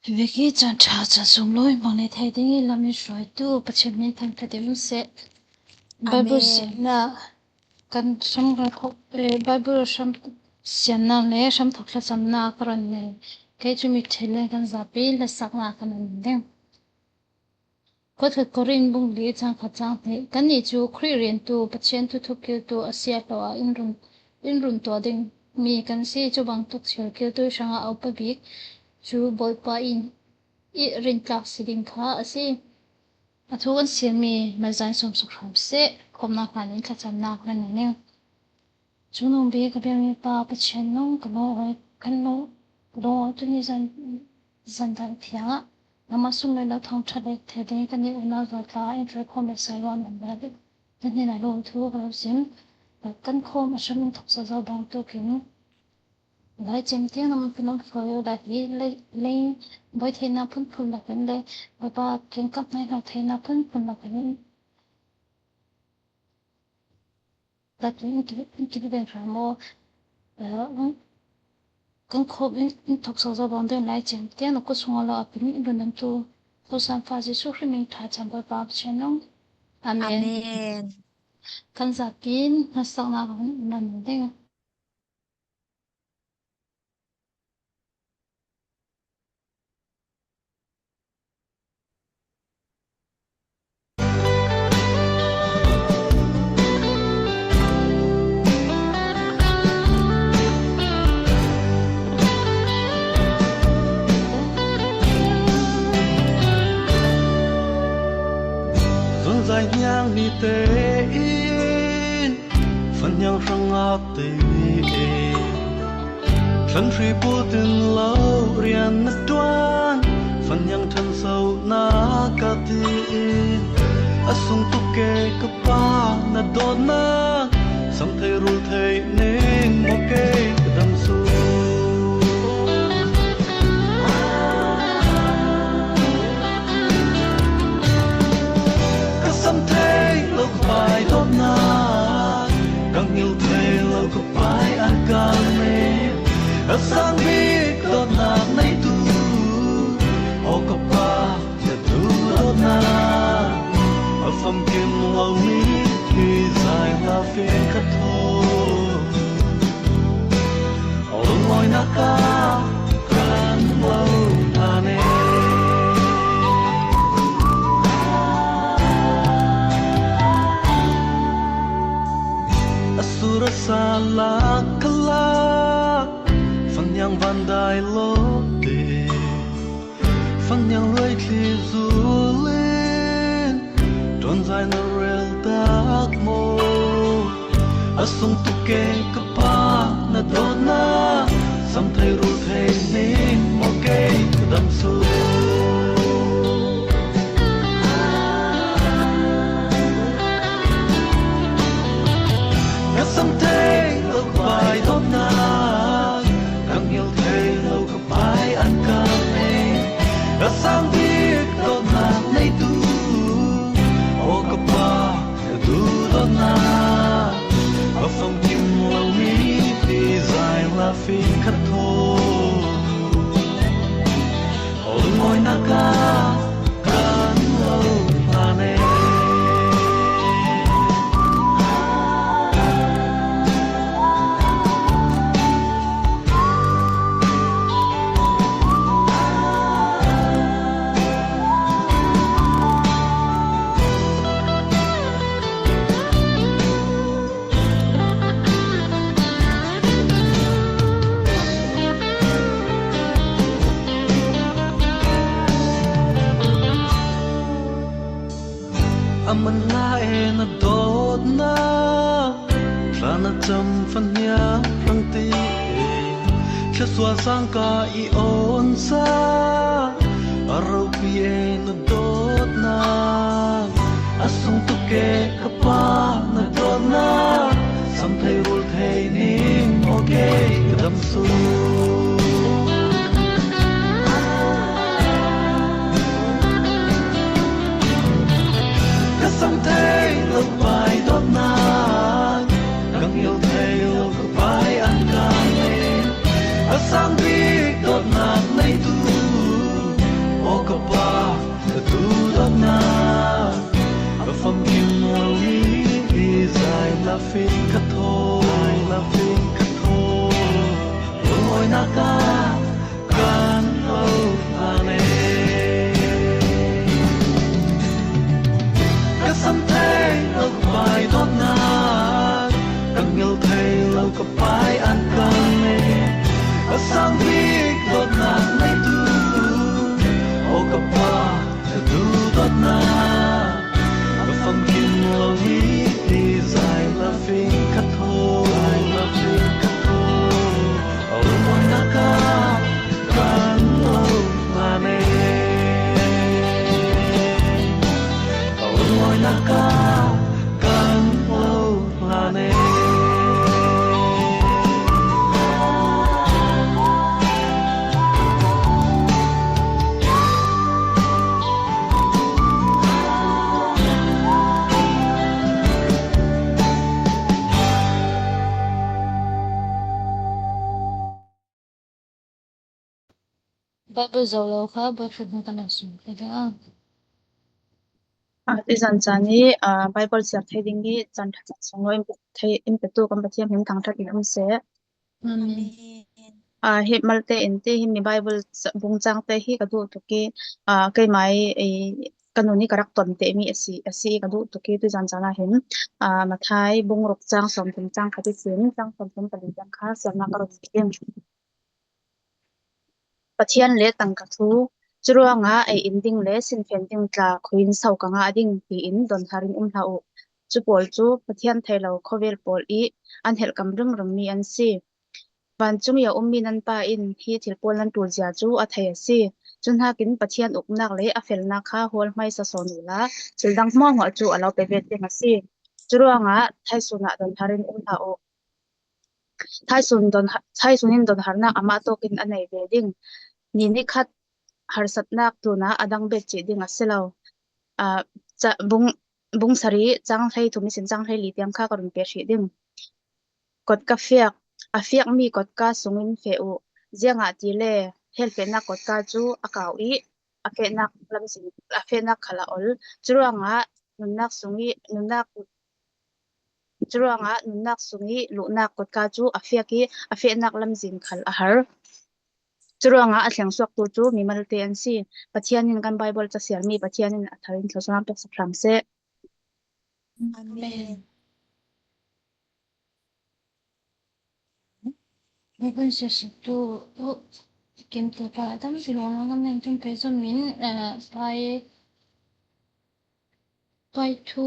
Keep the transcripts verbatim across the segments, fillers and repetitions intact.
Veki chan ṭha chan sum lo in hmang le thei ding i lam in hruaitu Pathian min thangṭhat ding seh. Bible Amen. Siamna kan hram kan khawm, eh, Bible hram siamna le hramthawk thlachamna ka rawn nei. Kei chu mi ṭhil le kan zapi hlasakna kan rawn nei ding. Kawtkhat Korin bung li chang khat chang hnih. Kannih chu Khrih riantu, Pathian thuthuk kiltu a si a hlawh a in run, in run tuah ding mi kan si. Chubang tuk chhiar kiltu hrangah a upa bik chu Bawipa in i rintlak si ding kha a si. A thu kan siam mi Malzain sawmsuk hram seh. Khawmna hlan in thlachamna kan nei ning. Chungnung bik a biangmi Pa Pathian nung, ka lung, kan lung, lung tuni zan, zan dan thiangah nangmah sunlawi lo thawngṭha leh thei ding kannih unau zawtla in ṭuai khawm leh sailawn an bia dih. Nannih na lungthu ka lo sim. Kan khawm a hram in thawksak zo bang tukin Lai Chem tiang nangmah pawh nan hruai u lai hi lei, lei bawi theihna phunphun lak in leh Bawipa kiang kap ngai lo theihna phunphun lak in. Lat in ki, in ki ben hram aw. Eh, kan khawm in, in thawksak zo bang ding Lai Chem tiang na kut sungah lo a pin in run lamtu Thawsan Fa Jisu Khrih min ṭha chang Bawipa Pathian nung. Amen. Amen. Kan zapi in hlasakna kan rawn nei ding. Zunzai hniang ni te in Faniang hrangah te e, thlan hri put in lo rian na ṭuan, faniang ṭhansohna ka ti e. A sung tuk e ka Pa na dawtna, sam thei rul thei ning maw kei ka dam sung. Ka sam thei lo ka Pa i dawtna, ka ngil thei lo ka Pa i an kal me. A sang bik dawtnak neitu, aw ka Pa, na duh dawtna. A famkim lo mi hi zai hla fin ka thaw. Lungawinak ah kan lo tlan e. A sur a sa lak ka lak, faniang van dai lo te. Faniang luai thli zul in, ṭuanzai na rel tak maw. A sung tuk e ka Pa na dawtna, sam thei rul thei ning maw kei ka dam sung. Ka sam thei lo ka Pa i dawtna, ka ngil thei lo ka Pa i an kal me. A sang bik dawtnak neitu, aw ka Pa, na duh dawtna. A famkim lo mi hi zai hla fin ka thaw. Lungawinak ah kan lo tlan e. A man hla e na dawtna, thla na cham faniang hrang ti e. Thla sual sang ka i awn sa, a ropi e na dawtna. A sung tuk e ka Pa na dawtna, sam thei rul thei ning maw kei ka dam sung. Ka sam thei lo Pa i dawtna, ka ngil thei lo ka Pa i an kal me. A sang bik dawtnak neitu, Bible zo lo kha, Bible hmu kan lo sung kha ding a. Ah, tuzân châng hi, ah, Bible siar thei ding hi chan ṭha chang sung lo in pe thei, in petu kan Pathian min thangṭhat in um seh. Amen. Ah, hi malte in ti hi mi Bible bung chângte hi ka duh tuk i, ah, keimah i, eh, ka nun i ka rak ton teh mi asi, asi i ka duh tuk i tuzân châng ah hin, ah, Mathai bung ruk châng sawmthum châng khat i sin, châng sawmthum pali tiang kha siarna ka run ding. Pathian leh tangka thu, churuangah ei in ding leh sinfen ding tla khuiin so ka ngah ding tiin dawnhar in um hlah uh. Chu pawl chu Pathian theilo khawvel pawl i an helhkam ringring mi an si. Vân chung i a um mi nan Pa in hi thil pawl nan tul zia chu a thei asi. Chu hnakin Pathian uknâk leh a felnâk kha hual hmaisa sawn ula, thil dang hmuahhmuah chu a lo pe bet ding asi. Churuangah thaisun ah dawnhar in um hlah uh. Thaisun dawn, thaisun in dawnharnâk amah tawk in a nei ve ding. Ni nikhat harsatnâk tlûnah a dang bet chih ding asi lo. Ah, cha, bung, bung sarih, châng hleithum i sin châng hleili tiang kha ka run pêk hrih ding. Kotka fiak, a fiak mi kotka sungin feh uh. Ziangahtile, hel fehnâk kotka chu a kau i, a fehnâk lamzin, a fehnâk khal a awl. Churuangah nunnâk sung i, nunnâk, churuangah nunnâk sung i luhnâk kotka chu a fiak i, a fehnâk lamzin khal a har. Churuangah a thleng suaktu chu mimalte an si. Pathian in kan Bible chasiar mi Pathian in a thar in thlawsam pêk sak hram seh. Amen. Bible siar saktu, oh, kim tu pa tam si lo na ngam nang tum pe zom min, eh, pai, pai thu,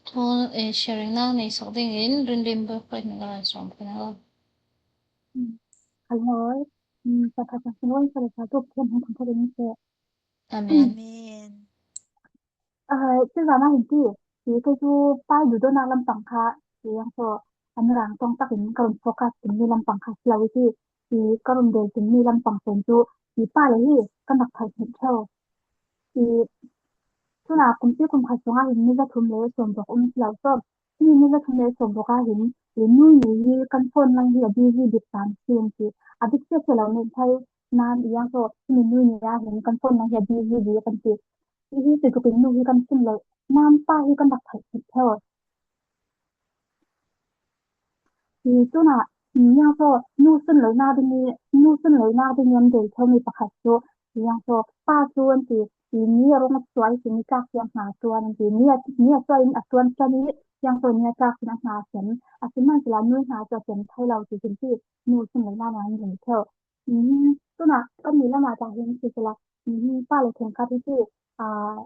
thon, eh, sharing nang nei sok ding in, rin rim bo pai nang la som ka na. Hmm. Hello. Hmm, sa ka sa sin wai sa sa tu ken hong thang ka ding se. Amen. Amen. Ah, tuzân ah hin ti, ti kei chu Pa duhdâwnâk lampang kha, ti yang so, a mi rang tawng tak in ka run focus tum mi lampang kha si lo i ti, ti ka run dêl tum mi lampang sawn chu, ti Pa leh hi kan rak theih hmêl theu. Ti, tunah kum si kum khat sungah hin mi zathum leh sawmruk um si lo sawn. Hi mi zathum leh sawmruk ah hin, ti nu ni hi kan phone line hi a busy bik dân si an ti. A bik sia sia lo nih thei nan i yang so, hi mi nu ni ah hin kan phone line hi a busy bik kan ti. Hi hi ti tukin nu hi kan sunloinâk, Pa hi kan rak theih hmêl theu. Hi tunah, yang so, nu sunloinâk ding i, nu sunloinâk ding i an dêl theu mi pakhat chu, yang so, Pa chu an ti, ti ni a rung a chuai si mi tlâk siam hna tuan an ti, ni a, ni a chuai in a tuan siam i, yang so, ni a tlâk sin a hna siam, a sin man sila nu hna chu a siam thei lo ti sin ti, nu sunloinâk an dêl theu. Umm, tunah kan ni lamah tah hin si sila, umm, Pa leh thengkhat hi si, ah,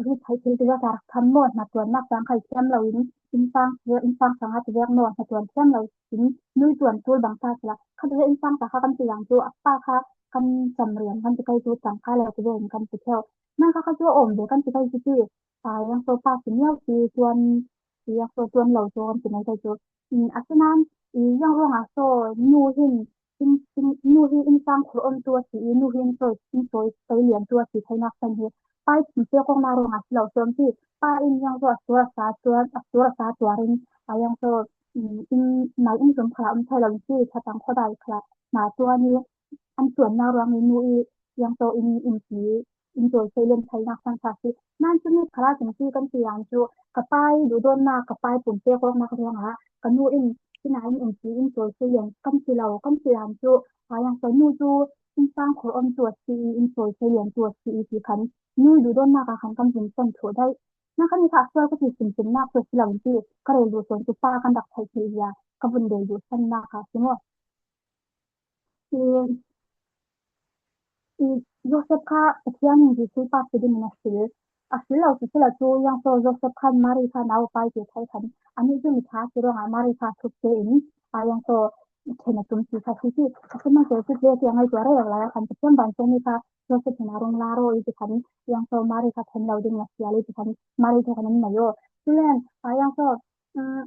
ri thei thil ti vek a rak tham maw, hna tuannâk chang khai thiam lo in, insâng, insâng chang ah ti vek maw, hna tuan thiam lo in, nu tuan tul bang ta sila, khat vek insâng ta kha kan ti yang chu, a Pa kha kan cham rian kan ti kai chu chang kha lo ti vek in kan ti theu. Nang kha kha chu a awm ve kan ti kai chu ti, ah, yang so Pa si miau si tuan, yang so tuan lo chu kan ti ngai kai chu. Umm, a si nan, i yang ruangah so nu hin, in, in, nu hi insâng khur awmtu asi i, nu hi in chawi, in chawi, chawi liantu asi theinâk san hi. Pa i pumpe kawknâk ruangah si lo sawn ti, Pa in yang so a sur a sa tuar, a sur a sa tuar in, a yang so, umm, in, nai in zum khalah um thei lo in si, thatang khawdai khalah hna tuan i, an tuannâk ruang i nu i, yang so in, in si, in chawi seilian theinâk san kha si. Nan chu mi khalah sung si kan ti ang chu, ka Pa i duhdâwnnâk, ka Pa i pumpe kawknâk ruangah, ka nu in, sinah in um si, in chawi seilian kan si lo, kan ti ang chu, a yang so nu chu, insâng khur awmtu asi i, in chawi seiliantu asi i ti khan, nu i duhdâwnnâk ah khan kan vun sawn thuh daih. Nang khan i kha a sual ka ti simsimnâk chu si lo in ti, ka rel duh sawn chu Pa kan rak theih theih zia, ka vun rel duh sannâk ah si maw. I, i Joseph kha Pathian in Jisu pa si dingin a hril. A hril lo si sila chu, yang so Joseph khan Mari kha nau a pai ti thei khan. Anih chu mi ṭha si ruangah Mari kha thuk te in, a yang so ṭhen a tum si kha si si. A si man se chu tlê ti a ngaihtuah rêl lai a khan Pathian vansawmi kha Joseph hin a rung la rawh i ti khan. Yang so Mari kha ṭhen lo ding la sial i ti khan. Mari kha khan an nei aw. Tulen, a yang so, um,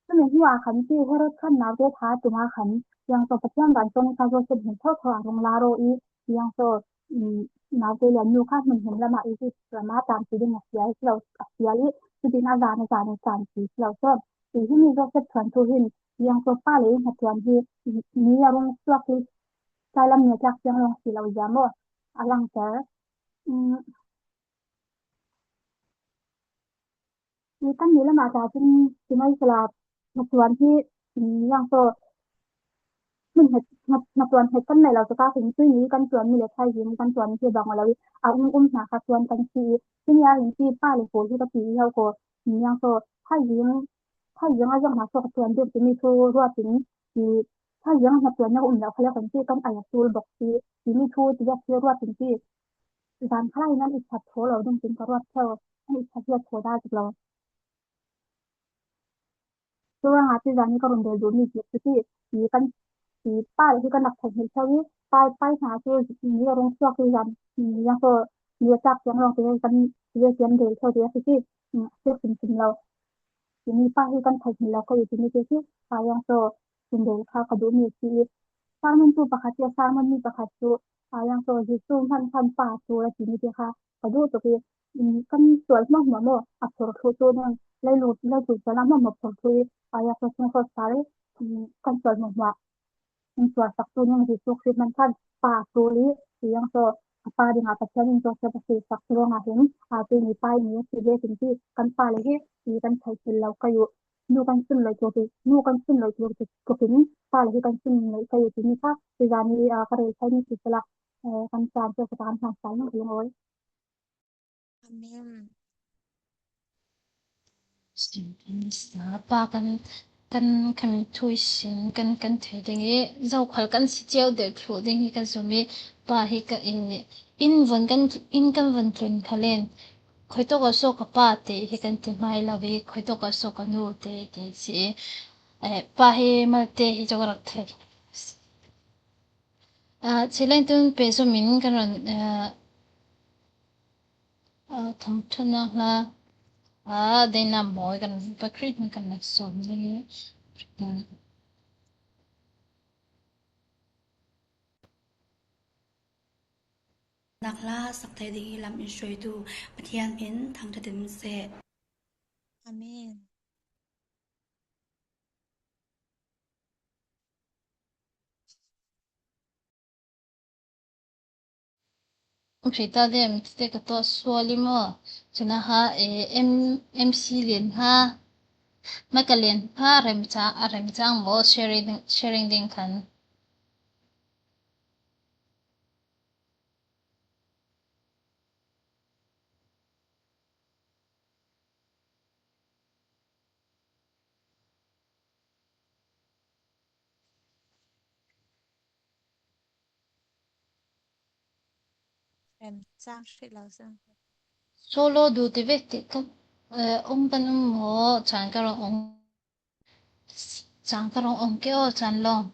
Chumi hnuah khan ti Herod khan naute ṭha tum ah khan, yang so Pathian vansawmi kha Joseph hin tho tho a rung la rawh i, yang so, um, naute lian nu kha hmun hmun lamah Egypt lamah tângpi ding a sial si lo, a sial i, chutin a zân a zân i tângpi si lo sawn. Ti hi mi Joseph thuanthu hin, yang so pa leh i hna thuan hi, mi a rung suak hi, tlai lam nih a tlâk chiang lâwng si lo zia maw a langter. Hi kannih lam ah tla chun ti mai sela, hna tuan hi, um, yang so, hmun het, hna, hna tuan het kan neih lo, chaka hung tui ni kan tuan mi le thaizing kan tuan hi bang lo i, a um um hna kha tuan kan si i, hi nia hin ti pa le pawl hi ka ti i hau ko, um, yang so, thaizing, thaizing a zang hna so ka tuan ding ti mi thu ruat in, i, thaizing hna tuan na um lo kha le kan ti kan ai a tul bawk ti, ti mi thu ti zak hi ruat in ti, zan kha lai nan i chat thaw lo ding tin ka ruat thaw, an i chat hiat thaw da zik lo. Churuangah ti zan hi ka run dêl duh mi zik chu ti, ti kan, ti pa le hi kan rak theih hmêl chau hi, pai, pai hna chu mi a rung suak ti zan, mi yang so, mi a tlâk chiang lâwng ti kan, ti ve chiang dêl chau ti a si ti, ti sim sim lo. Ti mi pa hi kan theih hmêl lo ka i ti mi ti si, pa yang so, sim dêl kha ka duh mi si i. Sermon tu pakhat ti a sermon mi pakhat chu, pa yang so, Jisu hman khan pa chu la ti mi ti kha, ka duh tuk i, um, kan sual hmuahhmuah maw, a phur thluh tu ning, leitlûn, leitlûn sual a hmuahhmuah phur thluh i, a ya sa sung sawt sa le, um, kan sual hmuahhmuah. Um, sual sak tu ning Jisu Krist hman khan pa a tul i, ti yang so, a pa ding ah Pathian in Joseph a sil sak tu ruangah hin, a, tui ni pa i ni a si ve tin ti, kan pa le hi, ti kan theih hmêl lo ka i u, nu kan sun lo tu ti, nu kan sun lo tu ti, tu tin, pa le hi kan sun lo ka i u ti mi kha, ti zan i, a, ka rel thei mi si sela, eh, kan chan chu ka kan hmang sai nung ka lung awi. Amen. Sin kan sa pa kan, kan, kan thui sin kan, kan thei ding i, zokhal kan si chiau deuh thluh ding hi kan zumh i, pa hi ka in, in vun kan, in kan vun tlun kha len, khoi tawk ah so ka pa te hi kan ti hmai lo i, khoi tawk ah so ka nu te ti si i, eh, pa hi malte hi chu ka rak thei. Ah, chi leng tun pe zumh in kan rawn, ah, ah, thawmhnaw hla, ah, dei na maw kan pakrit kan nak sawm ni. Hmm. Nak hla sak thei ding i lam in hruaitu Pathian min thangṭhat um seh. Amen. Hre ta dem, tite ka tawh sual i maw. Chun a ha, eh, M, M C Lian ha. Maka Lian ha, remchang, a remchang maw, sharing, sharing ding khan. Remchang hrih lo zang. Solo duh ti vek ti kan, eh, um kan um maw, chan ka rawn um. Chan ka rawn um ke aw, chan lawng.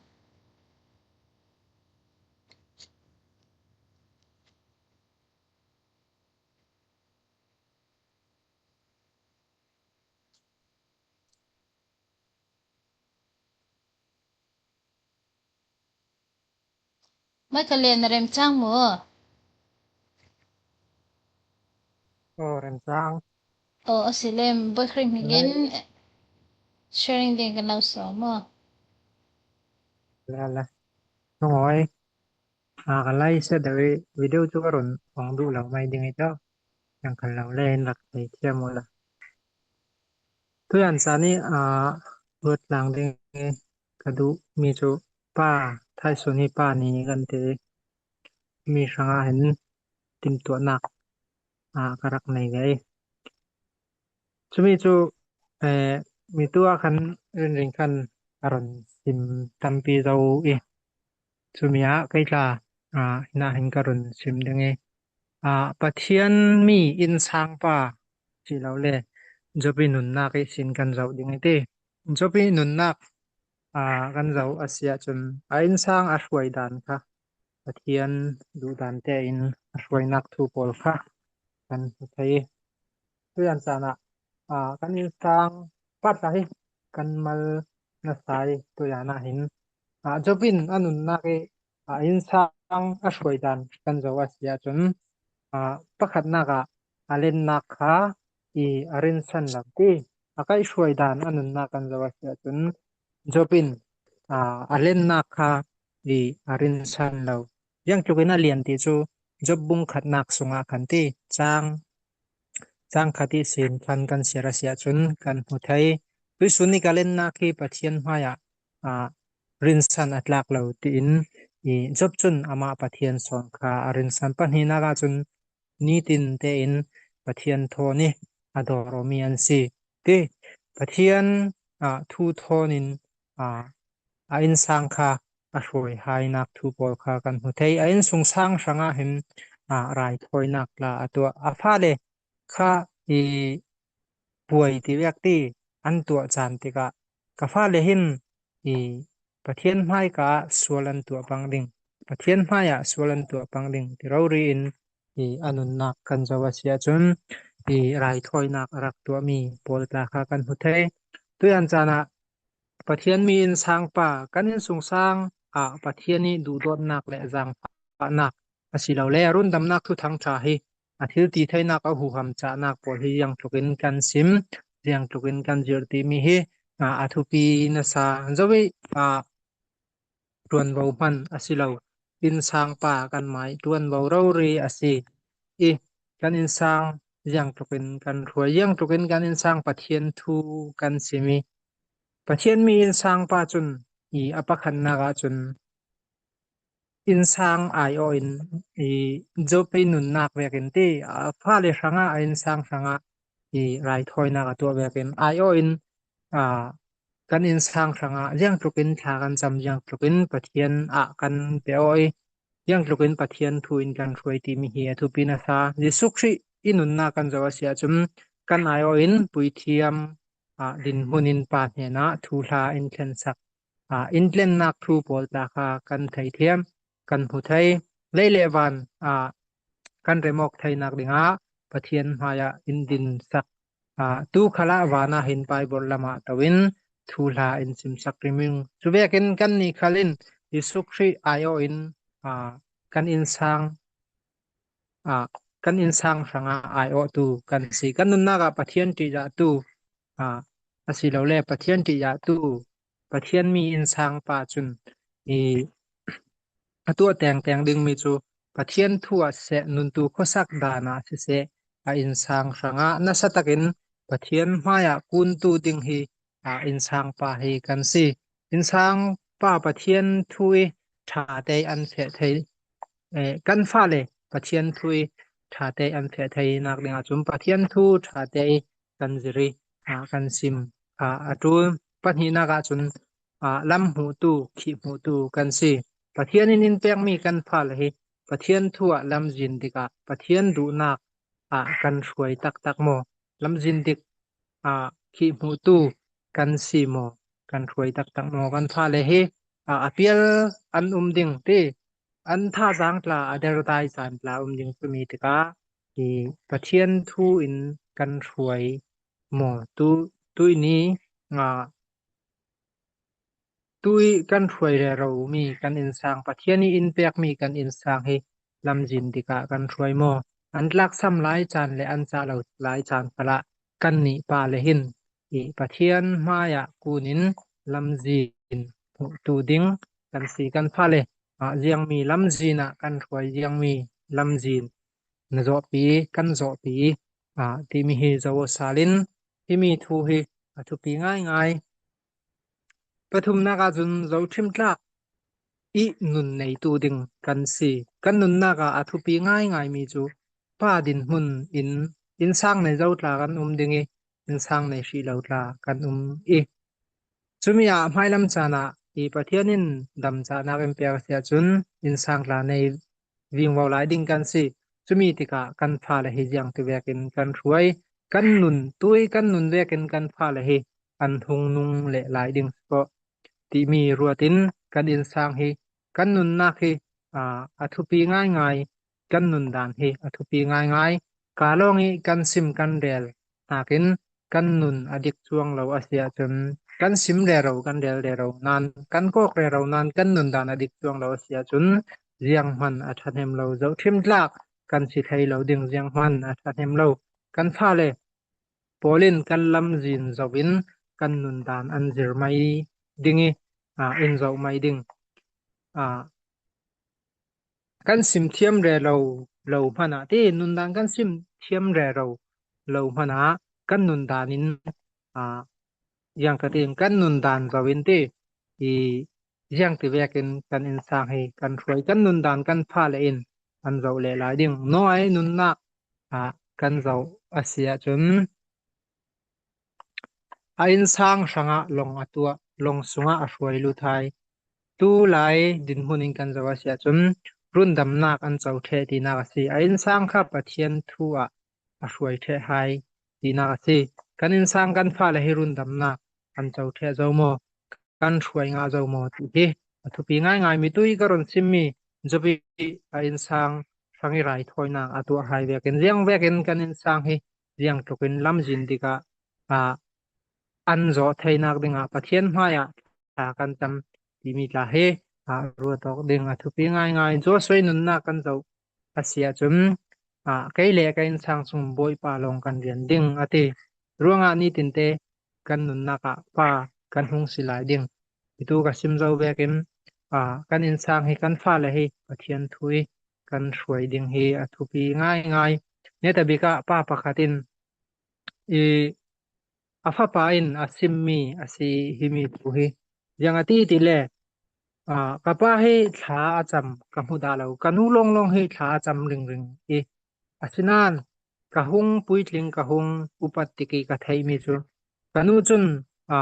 Maka Lian, remchang maw? Aw, remchang. Aw, a si lem, Bawihring hmingin sharing ding kan lo sawm maw? La, la. Hmangawih. A, ka lai se deuh i video chu ka rawn awng duh lo mai ding i tawh. Kan khan lo le in rak thei thiam ula. Tuiah an sa ni, a, ruat tlang ding i ka duh mi chu pa, Thaisun hi pa ni kan ti mi hrangah hin timhtuahnâk, a, ka rak nei ve. Chumi chu, eh, mi tu ah khan rinring khan a rawn sim tampi zo i. Chumi ah kei tla, a, hinah hin ka rawn sim ding i. A, Pathian mi insângpa si lo le, Job i nunnâk i sin kan zoh ding i ti. Job i nunnâk, a, kan zoh a si ah chun, a insâng a hruai dân kha, Pathian duh dân te in a hruainâk thu pâwl kha kan hmu thei. Tuiah an sa na, a, kan insâng pa tla hi kan mal nasa i tuiah na hin, a, Job in a nunnâk i, a, insâng a hruai dân kan zoh a si ah chun, a, pakhatnâk ah a lennâk kha i a rinsan lo ti, a kaihhruai dân a nunnâk kan zoh a si ah chun, Job in, a, a lennâk kha i a rinsan lo. Ziang tlukin a lian ti chu Job bung khatnâk sungah kan ti, châng, châng khat i sin khan kan siar asi ah chun kan hmu thei. Tuisun i ka lennâk hi Pathian hmaiah, a, rinsan a tlâk lo tiin, i Job chun amah Pathian sâwn kha a rinsan. Pahnihnâk ah chun nitin tein Pathian thawn i a dawr awmi an si. Ti, Pathian, a, thu thawn in, a, a insâng kha a hruaihâinâk thu pâwl kha kan hmu thei. A insungsâng hrangah hin, a, raithawihnâk tla a tuah. A fale kha i buai ti vek ti an tuah chân tikah, ka fale hin i Pathian hmai kha sual an tuah pang ding, Pathian hmaiah sual an tuah pang ding ti rori in i a nunnâk kan zoh asi ah chun i raithawihnâk a rak tuah mi pâwl tla kha kan hmu thei. Tuian chân ah Pathian mi insângpa, kan insungsâng ah Pathian i duhdâwtnâk leh zângfahnâk asilole a rundamnâk thuthang ṭha hi a thiltitheinâk, a huham chahnâk pâwl hi ziang tlukin kan sim, ziang tlukin kan zir ti mi hi, a, a thupi nasa zo i, a, ṭuanvo hman asi lo, insângpa kanmah i ṭuanvo rori asi. I, kan insâng ziang tlukin kan hruai, ziang tlukin kan insâng Pathian thu kan sim i, Pathian mi insângpa chun i a pakhatnâk ah chun insâng aiawh in i Job i nunnâk vekin ti, a fale hrangah, a insâng hrangah i raithawihnâk a tuah vekin aiawh in, a, kan insâng hrangah ziang tlukin thla kan cham, ziang tlukin Pathian ah kan pe aw i, ziang tlukin Pathian thu in kan hruai ti mi hi a thupi nasa. Jisu Krist i nunnâk kan zoh asi ah chun kan aiawh in puithiam, a, dinhmun in Pa hnenah thuhla in thlensak, a, in tlennâk thu pâwl tla kha kan theithiam, kan hmu thei. Lei leh vân, a, kan remawk theinâk dingah Pathian hmaiah in dinsak, a, tu khalah vân ah hin Bible lamah to in thuhla in simsak rimring. Chu vekin kannih khal in Jisu Krist aiawh in, a, kan insâng, a, kan insâng hrangah aiawhtu kan si. Kan nunnâk ah Pathian ṭihzahtu, a, asilole Pathian ṭihzahtu, Pathian mi insângpa chun i a tuah tengteng ding mi chu Pathian thu ah siseh, nuntu khawsak dân ah siseh, a insâng hrangah nasa takin Pathian hmaiah kûntu ding hi, a, insângpa hi kan si. Insângpa Pathian thu i ṭha tê an feh thei, eh, kan fale Pathian thu i ṭha tê an feh theinâk dingah chun Pathian thu ṭha tê i kan zir i, a, kan sim, a, a ṭul. Pahnihnâk ah chun, a, lam hmuhtu, khih hmuhtu kan si. Pathian in in pêk mi kan fale hi Pathian thu ah lamzin dik ah Pathian duhnâk ah kan hruai taktak maw? Lamzin dik, a, khih hmuhtu kan si maw? Kan hruai taktak maw? Kan fale hi, a, a pial an um ding ti, an thazâng tla, a derdai chân tla um ding chu mi tikah i Pathian thu in kan hruai maw? Tu, tuini, a, tu i kan hruai rero mi kan insâng, Pathian i in pêk mi kan insâng hi lamzin dik ah kan hruai maw? An tlâksam lai chân leh an chah lo lai chân khalah kannih pale hin i Pathian hmaiah kûn in lamzin hmuhtu ding kan si. Kan fale, a, ziang mi lamzin ah kan hruai, ziang mi lamzin na zawhpi, kan zawhpi, a, ti mi hi zo aw sal in, hi mi thu hi a thupi ngâi ngâi. Pathumnâk ah chun zohṭhim tlâk i nun neitu ding kan si. Kan nunnâk ah a thupi ngâi ngâi mi chu Pa dinhmun in insâng nei zo tla kan um ding i, insâng nei hrih lo tla kan um i. Chu mi ah hmailam chân ah i Pathian in damchahnâk in pêk asi ah chun insâng tla nei vingvo lai ding kan si. Chu mi tikah kan fale hi ziang ti vekin kan hruai, kan nun, tu i kan nun vekin kan fale hi an hung nung leh lai ding si kawh ti mi ruat in kan insâng hi, kan nunnâk hi, a, a thupi ngâi ngâi, kan nun dân hi a thupi ngâi ngâi. Kâ lâwng i kan sim kan rêl nâk in kan nun a dik chuang lo asi ah chun, kan sim rero, kan rêl rero nân, kan kawk rero nân kan nun dân a dik chuang lo asi ah chun, zianghman a ṭhahnem lo, zohṭhim tlâk kan si thei lo ding, zianghman a ṭhahnem lo. Kan fale pâwl in kan lamzin zo in kan nun dân an zir mai ding i, a, in zoh mai ding. a, kan sim thiam rero lo hmanah, ti nundan kan sim thiam rero lo hmanah kan nundan in, a, ziang ka ti, kan nundan zo in ti, i, ziang ti vekin kan insang hi kan hruai, kan nundan kan fale in an zo leh lai ding. Noah nunnak, a, kan zo a si ahcun, a insang hrangah lawng a tuah, lawng sungah a hruai lut hai. Tulai dinhmun in kan zo a si ahcun rundamnak an co ṭheh tinak a si. A insang kha Pathian thu ah a hruai ṭheh hai tinak a si. Kan insang kan fale hi rundamnak an co ṭheh zo maw, kan hruai ngah zo maw ti hi a thupi ngaingai. Mi tu i ka run simmi Job i a insang hrang i raithawinak a tuah hai vekin, ziang vekin kan insang hi ziang tlukin lamzin tikah, a, an zawh theinak dingah Pathian hmaiah thla kan cam timi tla hi, a, ruat awk ding a thupi ngaingai. Joshua nunnak kan zoh a si ahcun, a, kei le ka insang chung Bawipa lawng kan rian ding a ti. Ruangah nitinte kan nunnak ah pa kan hung si lai ding. Hi tu ka sim zo vekin, a, kan insang hi kan fale hi Pathian thu i kan hruai ding hi a thupi ngaingai. Netabik ah pa pakhat in, i, a fapa in a simmi a si himi thu hi. Ziang a ti ti le, a, ka pa hi thla a cam ka hmu dah lo, ka nu lawnglawng hi thla a cam ringring i, asinain ka hung puitling, ka hung upat tik i ka theihmi cu ka nu cun, a,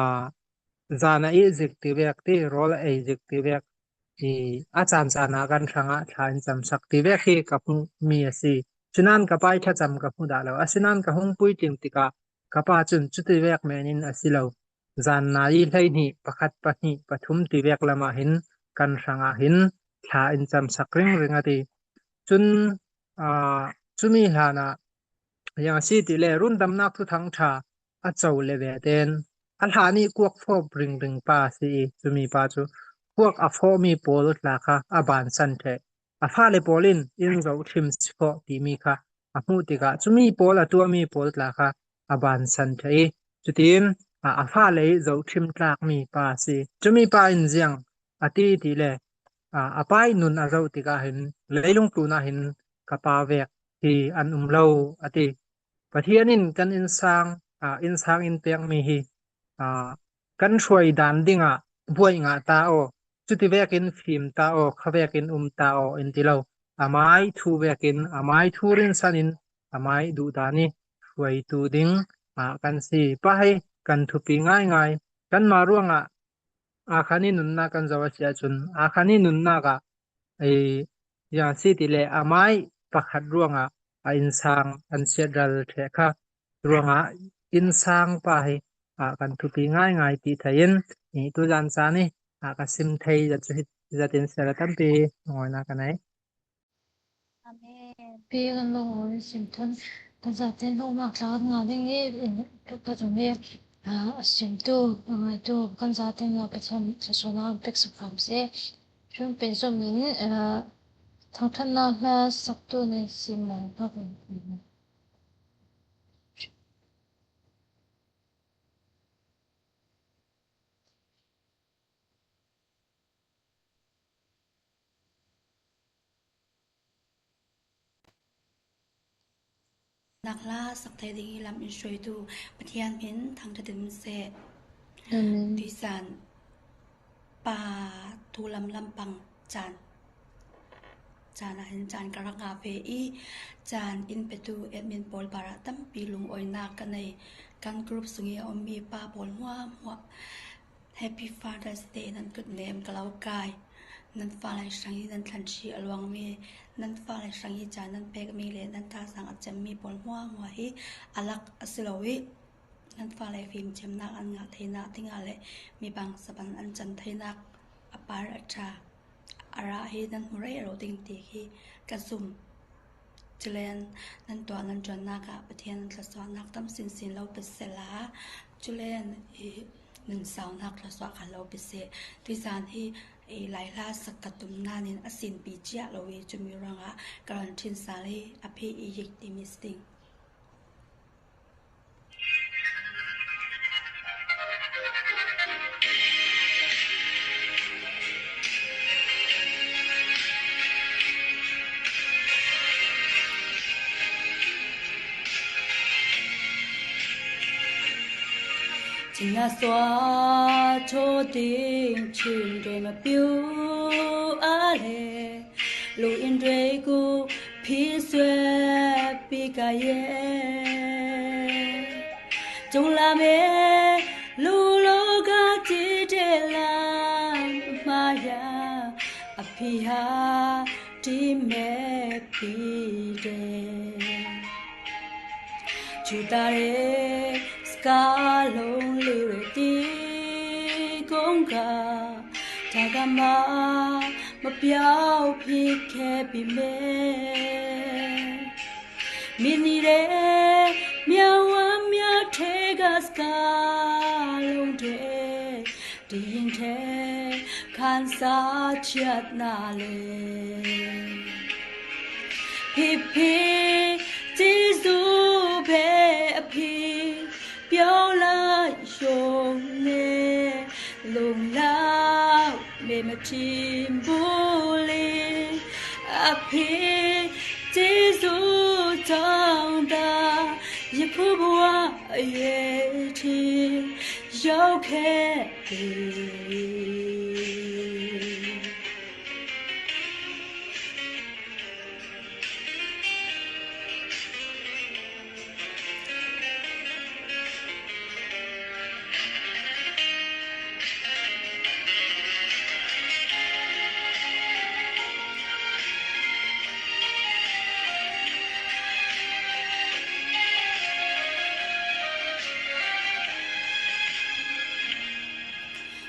zan a ei zik ti vek ti, rawl a ei zik ti vek i, a caan caan ah kan hrangah thla in camsak ti vek hi ka hmuhmi a si. Sinain ka pa i thlacam ka hmu dah lo. Asinain ka hung puitling tikah ka pa cun cuti vek men in a si lo. Zan nai hleihnih, pakhat, pahnih, pathum ti vek lamah hin kan hrangah hin thla in camsak ringring a ti. Cun, aa, cumi hlanah ziang a si ti le rundamnak thuthang ṭha a co le ve tein a hla nih kuak fawp ringring pa a si i, cumi pa cu kuak a fawhmi pawl tla kha a bansan ṭheh. A fale pawl in in zohṭhim si khawh timi kha a hmuh tikah cumi pawl a tuahmi pawl tla kha a bansan ṭheh i, cutin a, a fale i zohṭhim tlakmi pa a si. Cumi pa in ziang a ti ti le, a, a pa i nun a zoh tikah hin leilung tlun ah hin ka pa vek hi an um lo a ti. Pathian in kan insang, a, insang in pekmi hi, a, kan hruai dan dingah buai ngah ta aw, cuti vekin fim ta aw, kha vekin um ta aw in ti lo. Amai thu vekin, amai thu rinsan in, amai duhdan i hruaitu ding, a, kan si. Pa hi kan thupi ngaingai. Kanmah ruangah aa khan i nunnak kan zoh a si ahcun, aa khan i nunnak ah, ei, ziang a si ti le amai pakhat ruangah a insang an siatral ṭheh kha ruangah insang pa hi, ah, kan thupi ngaingai ti thei in, i, tuzan caan i, ah, ka sim thei zat cu hi, zat in siar a tampi ngawinak ka nei. Amen. Pi kan lawng aw sim thun, kan zate hnawhnak tla kan ngah ding i, tuk ka zung i, ah, a simtu, a ngaitu, kan zate ngah Pathian thluasuahnak an pek sak fam seh. Cun pei zom in, ah, thangṭhatnak hla saktu nih sim mawng hna. Nak hla sak thei ding i lam in hruaitu Pathian min thangṭhat in um seh. Amen. Tuizan pa thu lam lampang caan, caan ah hin caan ka rak ngah ve i, caan in petu admin pawl parah tampi lungawinak ka nei. Kan group sung i a ummi pa pawl hmuahhmuah Happy Father's Day. Nan kut nem ka lo kai. Nan fale hrang i nan thlan ṭhi a luangmi, nan fale hrang i caan nan pekmi le nan thazaang a cemmi pawl hmuahhmuah hi a lak a si lo i, nan fale fimthiamnak an ngah theinak dingah le mi bangsa pan an can theinak a par a ṭha, a rah hi nan hmu rero ding ti hi ka zumh. Culen nan tuah nan ṭuannak ah Pathian nan thluasuahnak tam sinsin lo pe seh la, culen i nun saunak thluasuah kha lo pe seh. Tuizan hi i lai hla sak ka tum nain a sinpi ciah lo i, cumi ruangah ka run ṭhin sal i a phih i yik timi si ding. Chin na sua cho ting chin dre ma piu a le. Lu in dre ku phi sue pi ka ye. Chung la me lu lo ka ti dre la ma ya a phi ha ti me pi dre. Chu ta re ska long li re ti kong ka ta ka ma ma piau phi khe pi me. Mi ni re miau a miau the ka ska long the. Ti yin the khan sa chiat na le. Phi phi Jisu phe a phi piau lai yong ne. Lung lau me ma thim bu li a phi Jisu chang da ye khu bua ye thim. Yau khe.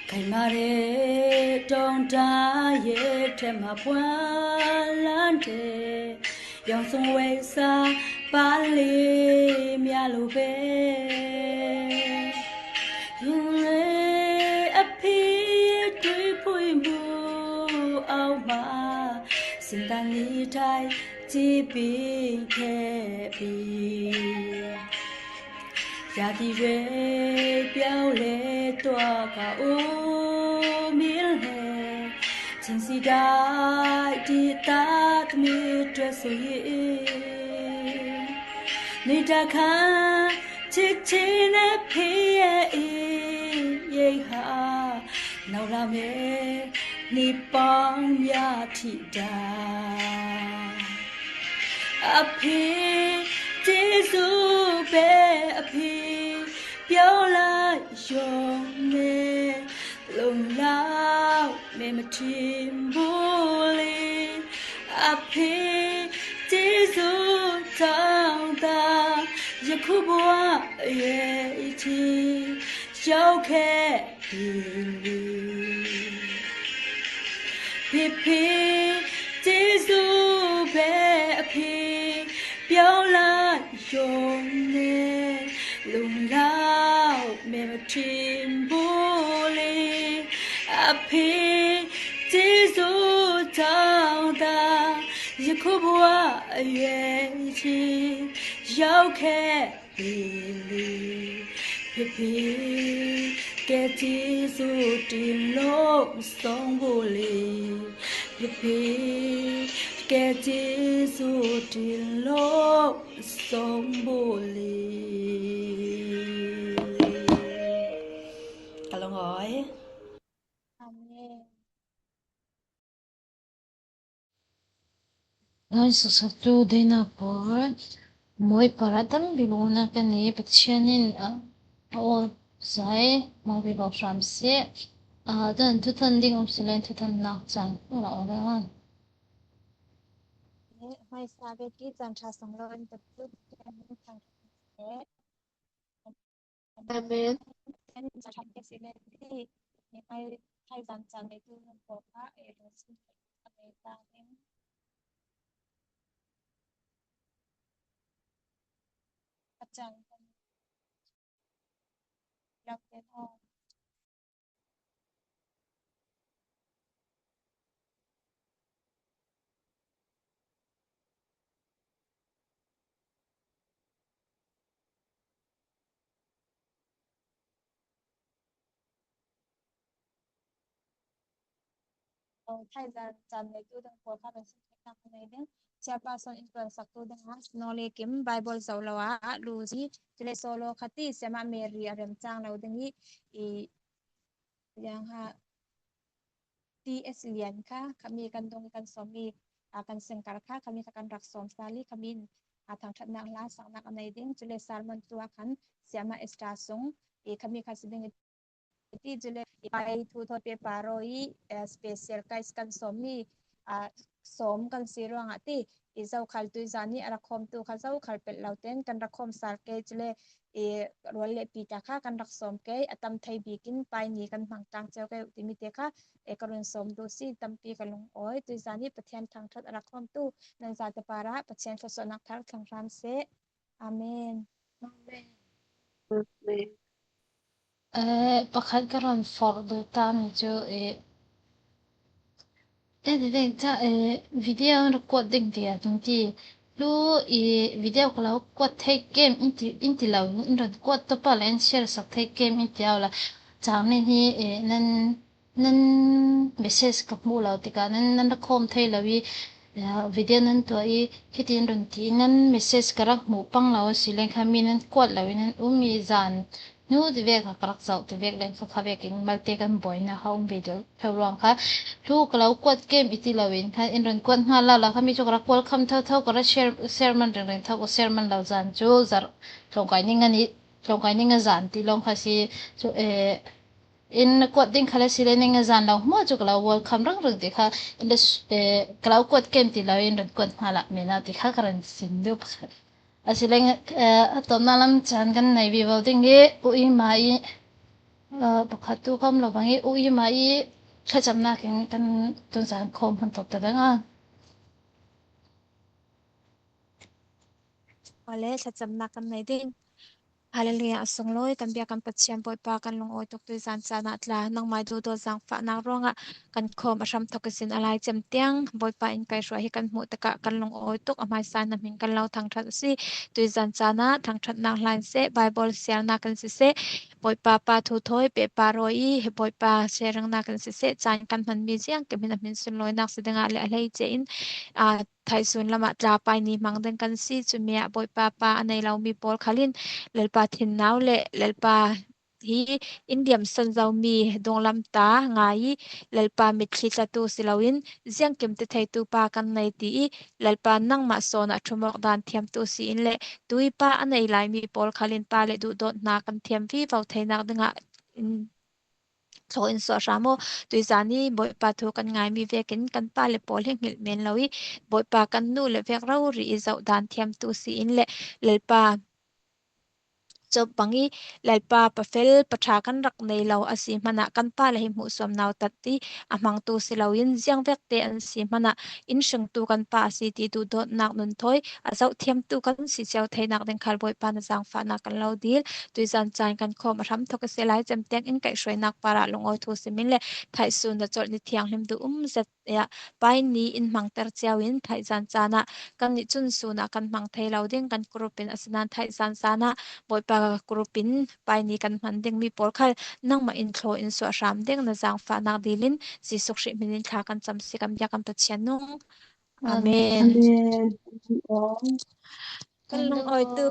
Khai ma re tong ta ye the ma puan lan the. Yong sung wei sa pa li mia lu be. Yong le a phi tui pui bu au ma. Sin ta ni thai chi ping khe pi. Ya ti re piau le tua ka u mil he. Ching si dai ti ta mi tua su yi. Ni ta kha chik chin e phi e i ye ha. Nau la me ni pang ya ti da. A phi Jisu phe a phi piau lai yong ne. Lung lau me ma thim bu li. A phi Jisu chang ta ye khu bua ye i thi. Yau khe. Phi phi Jisu phe a phi piau lai yong ne. Lung lau me ma thim bu li. A phi Jisu chang ta ye khu bua ye i thi. Yau khe. Phi phi khe Jisu tin lo song bu li. Phi phi khe Jisu tin lo song bu li. Ka long oi. Amen. Ngai sasatu deina por moi paradam biluna kani Pathian in a, a aw zai mau bi lo hram si a dan thutan ding um silen thutan nak chan ula ula an. Mai sa be ki chan tha song lo in tatu. Amen. Chairperson inṭuansaktu dingah Snow le Kim Bible zoh lo ah a lu si, chule solo kha ti, Siamah Mary a remchang lo ding i, i yang ha T S Lian kha, khami kan dung kan sawm mi, a, kan sengkar kha, khami kha kan rak sawm sal i, khami in, a, thangṭhatnâk hla saknâk a nei ding, chule sermon tu ah khan Siamah Esther Sung, i khami kha si ding i ti, chule i pai thu thawi pêk paro i, eh, special guest kan sawm mi, a, sawm kan si ruangah ti, i zokhal tuizân i a rak khawmtu kha zokhal pelh lo ten kan rak khawm sal kei, chule i rual le pi ta kha kan rak sawm kei, a tam thei bîk in pai ni kan hmang tlang cheu kei uh ti mi te kha, e, ka run sawm duh si, tampi ka lungawi. Tuizân i Pathian thangṭhat a rak khawmtu nan zate parah Pathian thluasuahnâk thar thlang hram seh. Amen. Amen. Amen. Eh, pakhat ka rawn fawrh duh ta mi chu, eh, eh, ti vek cha, eh, video record ding ti a tum ti. Lu i video ka lo kuat thei kem in ti, in ti lo, in rawn kuat tawp a la in share sak thei kem in ti au la. Chang ni hi, eh, nan, nan message ka hmuh lo tikah nan, nan rak khawm thei lo i, eh, video nan tuah i, khitin rawn ti, nan message ka rak hmuh pang lo si leng kha mi nan kuat lo i nan um i zân nu ti vek kha ka rak zoh ti vek leng kha kha vekin malte kan buaina kha um ve deuh pheu ruang kha. Lu ka lo kuat kem i ti lo in kha in rawn kuat nghal lo la kha mi chu ka rak welcome tho tho ka rak share, sermon reng reng tho ka sermon lo zân chu zarh tlawngkai ning a ni, tlawngkai ning a zân ti lawng kha si chu, eh, in kuat ding kha la si le ning a zân lo hmuah chu ka lo welcome rang rang ti kha in da, eh, ka lo kuat kem ti lo in rawn kuat nghal ah men a ti kha ka rawn sim duh pakhat. A si leng, eh, a tawpna lam chan kan nei vivo ding hi, U Ima i, eh, pakhat tu khawm lo bang i, U Ima i thlachamnâk in kan tunsan khawm hman tawp ta dang a. Awle, thlachamnâk kan nei ding. Hallelujah, a sunglawi kan biak kan Pathian Bawipa kan lungawi tuk tuizân chânah tla nangmah duhdawt zângfahnâk ruangah kan khawm a hram thawk i sin a lai chem tiang Bawipa in kaihruai hi kan hmuh tikah kan lungawi tuk, a hmaisa na hming kan lo thangṭhat asi. Tuizân chânah thangṭhatnâk hla in seh, Bible siarnâk in siseh, Bawipa pa thu thawi pêk paro i, Bawipa sharingnâk in siseh, châ in kan hman mi ziang kim hin a hmin sunlawihnâk si dingah le a hleiche in, a, Thaihsun lamah tla pai ni hmang ding kan si, chumi ah Bawipa pa a nei lo mi pawl khal in Lalpa thinnau leh Lalpa hi in liamsan zo mi dunglam ta ngâi i Lalpa mitthli tlatu si lo in ziangkim ti theitu pa kan nei ti i Lalpa nangmah sawn ah ṭhum awk dân thiamtu si in leh tui pa a nei lai mi pawl khal in pa leh duhdawt hna kan thiam vivo theinâk dingah in thlaw in suah hram aw. Tuizân i Bawipa thu kan ngâi mi vekin kan pa leh pawl hi nghilh men lo i Bawipa kan nu leh vek rori i zoh dân thiamtu si in leh Lalpa chawp bang i Lalpa pa fel pa ṭha kan rak nei lo asi hmanah kan pa leh hi hmuhsuam nautat ti a hmangtu si lo in ziang vek te an si hmanah in hringtu kan pa asi ti duhdawtnâk nun thawi a zoh thiamtu kan si cheu theinâk ding khal Bawipa na zângfahnâk kan lo dîl. Tuizân châ in kan khawm a hram thawk i si lai chem tiang in kaihhruainâk parah lungawi thu sim in leh thaihsun na chawlh ni thianghlim duh um zet ah pai ni in hmangter cheu in thaihzân chânah kan nih chun sûnah kan hmang thei lo ding kan group in a si nan thaihzân chânah Bawipa group in pai ni kan hman ding mi pawl khal nangmah in thlaw in suah hram ding na zângfahnâk dîl in Jisu Krist hmin in thla kan cham si kan biak kan Pathian nung. Amen. Amen. Kan lungawitu